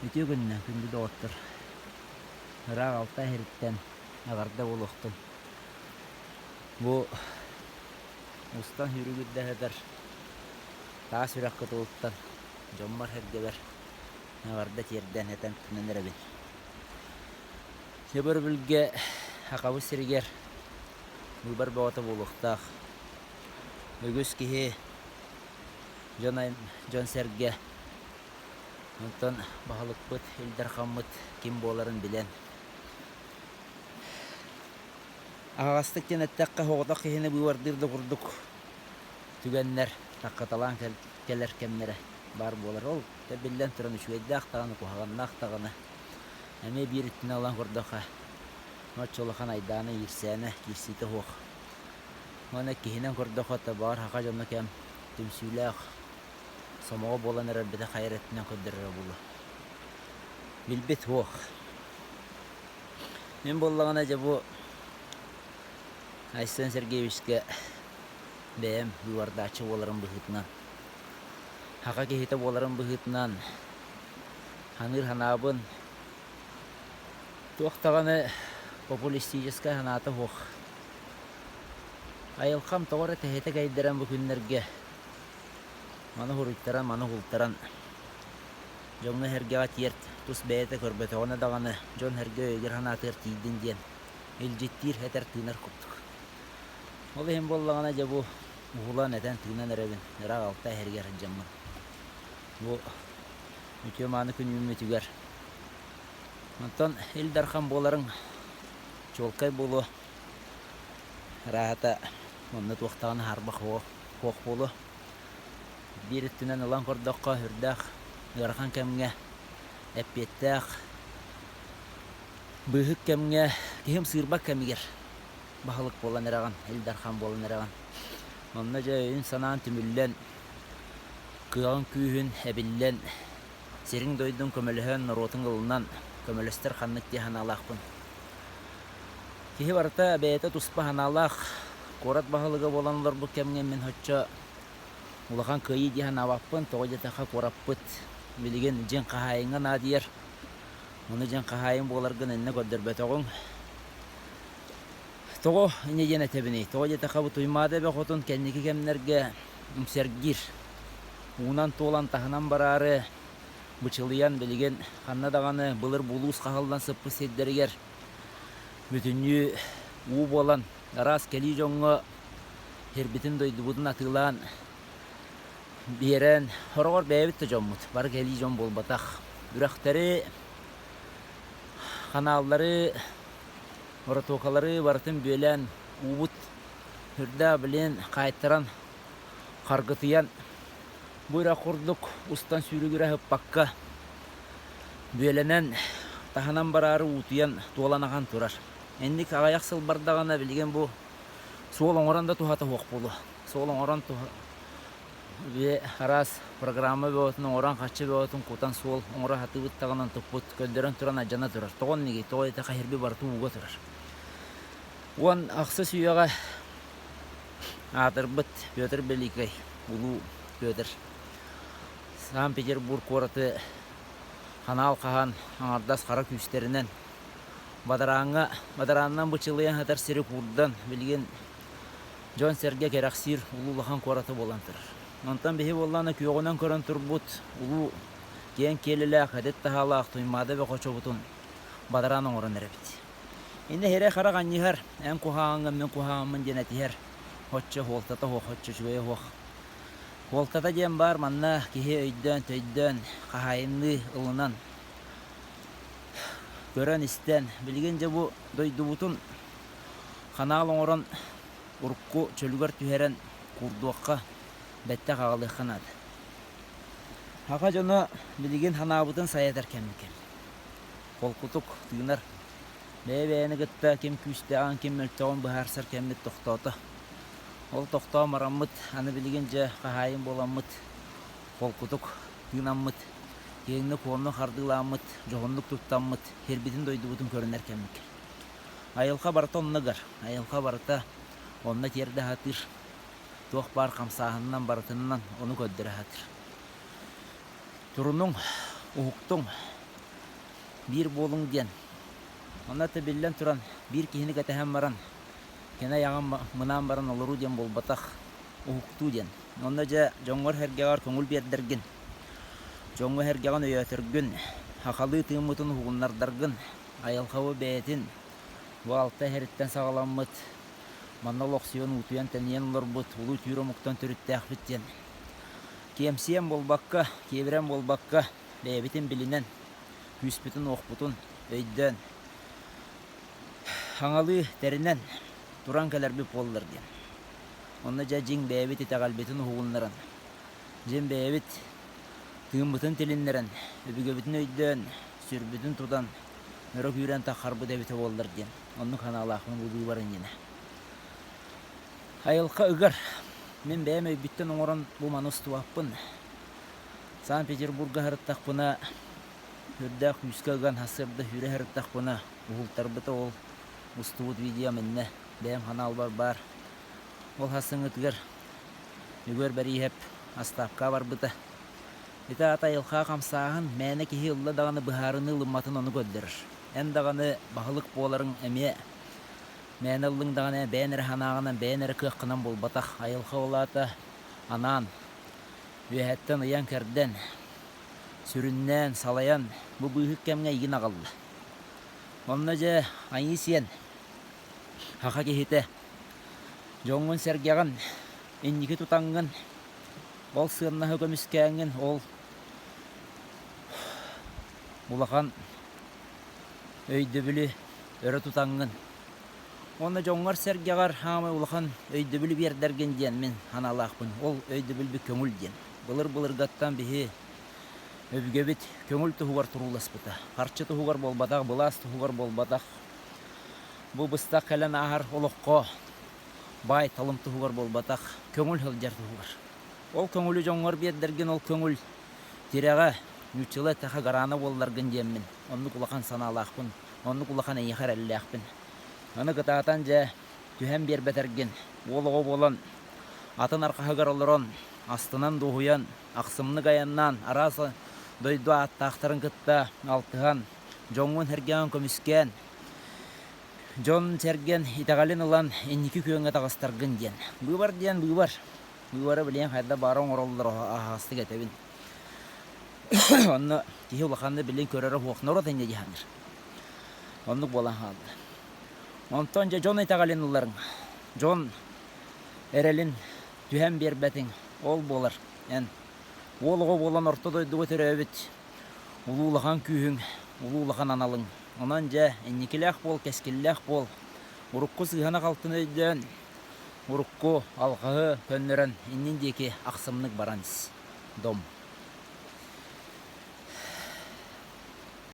Үтүө күнүнэн, күндү доҕоттор! Ыраах Алтай иһириттэн эҕэрдэ буолуохтун! Бу устан сүүрүгүрдэ сытар таас үрэх кытылыттан дьоммор-сэргэбэр эҕэрдэ тиэрдэн этэн тынан эрэбин. Дьэ өрөбүлгэ Сахабыт сиригэр быыбар бөҕөтө буолуохтаах. Үгүс киһи дьон дьон-сэргэ онтон баһылыкпыт, Ил Дархаммыт ким буоларын билэн аһаҕастык диэн эттэххэ, соҕотох киһини быыбардыыр да курдук түгэннэр таккаталаан кэлэр кэмнэрэ баар буолар. Ол биллэн туран үчүгэйдээх даҕаны, куһаҕаннаах даҕаны. Эмиэ биир өттүнэн ылан көрдөххө, оччо улахан айдаана, иирсээнэ, киирсиитэ суох. Уонна иккиһинэн көрдөххө, баҕар саха дьоно кэм түмсүүлээх, сомоҕо буолан эрэрбитэ хайа эрэ өттүнэн көрдөрөрө буолуо. Билбит суох. Мин буоллаҕына дьэ бу Айсен Сергеевичкэ бэйэм быыбардааччы буоларым быһыытынан, саха киһитэ буоларым быһыытынан саныыр санаабын туох даҕаны популистическай санаата суох. Айылҕам тоҕо эрэ тэһитэ кэйдэрэн бу күннэргэ маны суруйтаран, маны уһултаран дьоҥҥо-сэргэҕэ тиэрт, тус бэйэтэ көрбөтөҕүнэ даҕаны дьон-сэргэ өйүгэр-санаатыгар тиийдин диэн илдьиттиир, этэр-тыынар курдук. Ол иһин буоллаҕына дьэ бу уһулан, этэн-тыынан эрэбин, ыраах Алтай иһэригэр сылдьаммын. Бу үтүө-мааны күн үүммүтүгэр. Онтон Ил Дархан буоларыҥ чуолкай буолуо. Ырааһата онно туох даҕаны хаарбах суох буолуо. Биир өттүнэн ылан көрдөххө, үрдээх ыарахан кэмҥэ эппиэттээх быыһык кэмҥэ киһим сыырбат кэмигэр баһылык буолан эрэҕин, Ил Дархан буолан эрэҕин. Онно дьэ өйүн-санаан түмүллэн, кыаҕын күүһүн эбиллэн, сириҥ-дойдуҥ көмөлөһөн, норуотуҥ ылынан көмөлөстөр ханнык дии санаалаахпын. Киһи барыта бэйэтэ туспа санаалаах, куорат баһылыга буолан олорбут кэмҥэ мин соччо улахан кыайыы дии санаабаппын. Тоҕо диэтэххэ, куораппыт билигин дьиҥ хаһаайыҥҥа наадыйар. Ону дьиҥ хаһаайын буоларгын иннэ көрдөрбөтөҕүҥ. Тоҕо инньэ диэн этэбиний? Тоҕо диэтэххэ, бу Туймаада эбэ хотун кэнники кэмнэргэ үҥсэргиир. Уунан туолан таһынан бараары бычылыйан билигин ханна даҕаны былыр булуус хаһыллан сыппыт сирдэригэр бүтүннүү уу буолан араас кэлии дьоҥҥо сирбитин-дойдубутун атыылаан биэрэн, сороҕор бэйэбит да дьоммут, бары кэлии дьон буолбатах. Үрэхтэри, ханааллары, боротуокалары барытын бүөлээн уубут үрдээх билин хаайтаран харгытыйан бу үрэх курдук устан сүүрүгүрэ сыппакка бүөлэнэн таһынан бараары уутуйан туолан ахан турар. Инник аҕыйах сыл бардаҕына билигин бу суол оҥорон да туһата суох буолуо. Суол оҥорон туһа араас программа бөҕөтүн оҥорон, харчы бөҕөтүн кутан суол оҥоро сатыыбыт даҕаны туппут көрдөрөн туран алдьана турар. Тоҕо оннугуй? Тоҕо диэтэххэ иһирби барыта ууга турар. 16 үйэҕэ аатырбыт Петр Великэй, Улуу Петр Санкт-Петербург куораты ханаал хаһан аҥардас хара күүстэринэн бадарааҥҥа бадараанынан бычылыйан сытар сири куурдан билигин дьон-сэргэ кэрэхсиир улуу улахан куората буолан турар. Онтон биһи буоллаҕына күөҕүнэн көрөн турбут улуу киэҥ киэлилээх, эдит таһаалаах Туймаада эбэ хочобутун бадараан оҥорон эрэбит. Иннэ сирэй-харах анньыһар, эн куһаҕаҥҥын, мин куһаҕаммын диэн этиһэр оччо суолтата суох, оччо үчүгэйэ суох. Суолтата диэн баар манна киһи өйдөөн-төйдөөн, хаһаайынныы ылынан, көрөн-истэн, билигин дьэ бу дойдубутун ханаал оҥорон урукку чөлүгэр түһэрэн куурдуохха, бэттэх аҕалыахха наада. Саха дьоно билигин санаабытын сайатар кэммит кэллэ. Холкутук тыынар, бэйэ-бэйэни кытта ким күүстээҕин, ким мөлтөҕүн быһаарсар кэммит тохтоото. Ол тохтоон бараммыт, аны билигин дьэ хаһаайын буоламмыт, холкутук тыынаммыт, киэҥник-уоннук хардыылааммыт, дьоһуннук туттаммыт, сирбитин-дойдубутун көрүнэр кэммит кэллэ. Айылҕа барыта онно ыгар, айылҕа барыта онно тиэрдэ сатыыр, туох баар хамсааһынынан барытынан ону көрдөрө сатыыр. Турунуҥ, уһуктуҥ, биир буолуҥ диэн. Онно да биллэн туран, биир киһини кэтэһэн баран, кини айаҕын мынаан баран олоруу диэн буолбатах, уһуктуу диэн. Онно дьэ дьоҥҥор-сэргэҕэр көҥүл биэрдэргин, дьоҥҥо-сэргэҕин өйөөтөргүн, сахалыы тыыммытын уһугуннардаргын, айылҕабы бэйэтин бу алта эһэриттэн саҕаламмыт, манна олохсуйан, уутуйан, тэнийэн олорбут улуу түүр омуктан төрүттээхпит диэн Киэмсийэн буолбакка, киэбирэн буолбакка, бэйэбитин билинэн, күүспүтүн-уохпутун өйдөөн, хаҥалыы тэринэн туран кэлэрбит буоллар диэн. Онно дьэ дьиҥ бэйэбит итэҕэлбитин уһугуннаран, дьиҥ бэйэбит тыыммытын тилиннэрэн, өбүгэбитин өйдөөн, сүрбүтүн тутан, өрө күүрэн таххарбыт эбитэ буоллар диэн. Оннук санаалаахпын бу быыбар иннинэ. Айылҕа ыгар. Мин бэйэм өйбүттэн оҥорон бу маны устубаппын. Санкт-Петербурга сырыттахпына, үрдээх күүскэ ыган сарсыарда сүүрэ сырыттахпына, уһултарбыта ол устубут видеом иннэ бэйэм ханаалбар баар. Ол сарсыҥҥытыгар Егор Бэрииһэп астаапка барбыта. Ити аата айылҕа хамсааһын мээнэ киһи ылла даҕаны быһаарыныы ылымматын ону көрдөрөр. Эн даҕаны баһылык буоларыҥ эмиэ Мээнэ ыллыҥ даҕаны бэйэн эрэ санааҕынан, бэйэн эрэ кыаххынан буолбатах. Айылҕа ол аата анаан, үөһэттэн ыйан-кэрдэн, сүрүннээн, салайан бу быыһык кэмҥэ эйигин аҕалла. Онно дьэ айыы сиэн, саха киһитэ, дьоҥҥун-сэргэҕин инники тутаҥҥын, ол сыаннаһы көмүскээҥҥин, ол улахан өйдөбүлү өрө тутаҥҥын уонна дьоҥҥор-сэргэҕэр хаамай улахан өйдөбүлү биэрдэргин диэн мин санаалаахпын. Ол өйдөбүлбүт көҥүл диэн. Былыр-былыргаттан биһи өбүгэбит көҥүл туһугар турууласпыта. Харчы туһугар буолбатах, былаас туһугар буолбатах. Бу быстах кэлэн ааһар олоххо баай талым туһугар буолбатах, көҥүл сылдьар туһугар. Ол көҥүлү дьоҥҥор биэрдэргин, ол көҥүл тирэҕэ, нууччалыы эттэххэ гараана буолларгын диэммин, оннук улахан санаалаахпын, оннук улахан эйиэхэ эрэллээхпин. Аны кытаатан дьэ, түһэн биэрбэтэргин, уол оҕо буолан, атын арҕаһыгар олорон, астынан-дуоһуйан, ахсымнык айаннаан, араас дойду ааттаахтарын кытта алтыһан, дьоҥҥун-сэргэҕин көмүскээн, дьон-сэргэн итэҕэлин ылан инники күөҥҥэ таҕыстаргын диэн. Быыбар диэн быыбар. Быыбары билигин хайдах баара оҥороллор аһаҕастык этэбин. Онно киһи улаханнык билин көрөрө суох норуот инньэ дии саныыр. Оннук буолан хаалла. Онтон дьэ дьон итэҕэлин ыларыҥ, дьон эрэлин түһэн биэрбэтиҥ, ол буолар эн уол оҕо буолан орто дойдуга төрөөбүт улуу улахан күүһүҥ, улуу улахан аналыҥ. Онон дьэ инникилээх буол, кэскиллээх буол, урукку сыыһаны-халтыны өйдөөн, урукку алҕаһы көннөрөн иннин диэки ахсымнык баран ис. Дом.